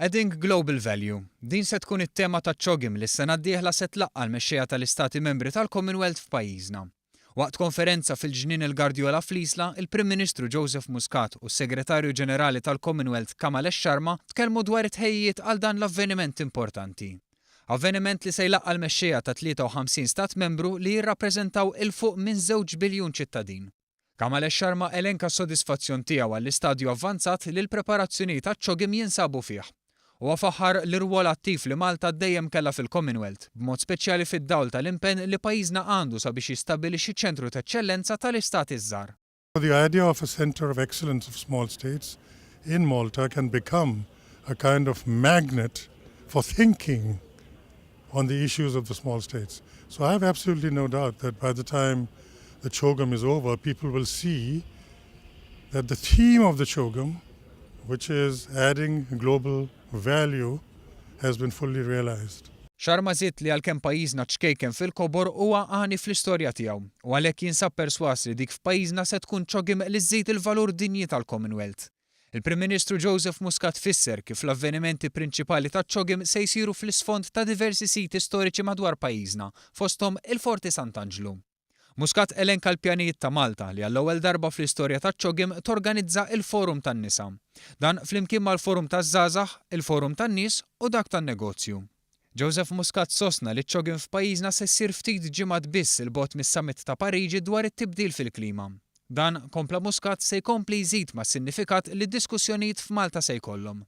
Adding Global Value. Din se tkun it-tema ta' CHOGM li s-sena d-dieħla se tlaqqa' l-mexxejja tal-Istati Membri tal-Commonwealth f'pajjiżna. Waqt konferenza fil-Ġnien il-Gardjola fl-Isla, il-Prim Ministru Joseph Muscat u s-Segretarju Ġenerali tal-Commonwealth Kamalesh Sharma tkellmu dwar it-tħejjijiet għal dan l-avveniment importanti. Avveniment li se jlaqqa' l-mexxejja ta' 53 stat membru li jirrappreżentaw 'il fuq minn żewġ biljun ċittadin. Kamalesh Sharma elenka s-sodisfazzjon tiegħu għall-istadju avvanzat li l-preparazzjonijiet għaċ-CHOGM jinsabu fih. Huwa faħħar l-irwol attiv li Malta dejjem kellha fil-Commonwealth, b'mod speċjali fid-dawl tal-impenn li pajjiżna għandu sabiex jistabbilixxi ċentru t'eċċellenza tal-istati ż-żgħar. The idea of a centre of excellence of small states in Malta can become a kind of magnet for thinking on the issues of the small states. So I have absolutely no doubt that by the time the CHOGM is over, people will see that the theme of the CHOGM, which is adding global value, has been fully realized. Sharma żied li għalkemm pajjiżna ċkejken fil-kobor huwa għani fl-istorja tiegħu u għalhekk jinsab perswas li dik f'pajjiżna se tkun CHOGM li żżid il-valur dinji tal-Commonwealth. Il-Prim Ministru Joseph Muscat fisser kif l-avvenimenti prinċipali ta' CHOGM se jsiru fl-isfond ta' diversi siti storiċi madwar pajjiżna, fosthom il-Forti Sant'Anġlu. Muscat elenka l-pjanijiet ta' Malta li għall-ewwel darba fl-istorja ta' CHOGM torganizza il-Forum tan-Nisa. Dan flimkien mal-Forum taż-Żgħażagħ, il-Forum tan-Nies u dak tan-Negozju. Joseph Muscat sostna li CHOGM f'pajjiżna se ssir ftit ġimgħat biss 'il bogħod mis-summit ta' Pariġi dwar it-tibdil fil-klima. Dan, kompla Muscat, se jkompli jżid mas-sinifikat li d-diskussjonijiet f'Malta se jkollhom.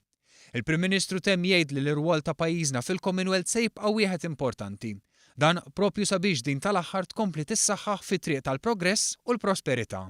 Il-Prim Ministru temm jgħid li l-irwol ta' pajjiżna fil-Commonwealth se jibqa' wieħed importanti. Dan propju sabiex din tal-aħħar tkompli tissaħħaħ fit-triq tal-progress u l-prosperità.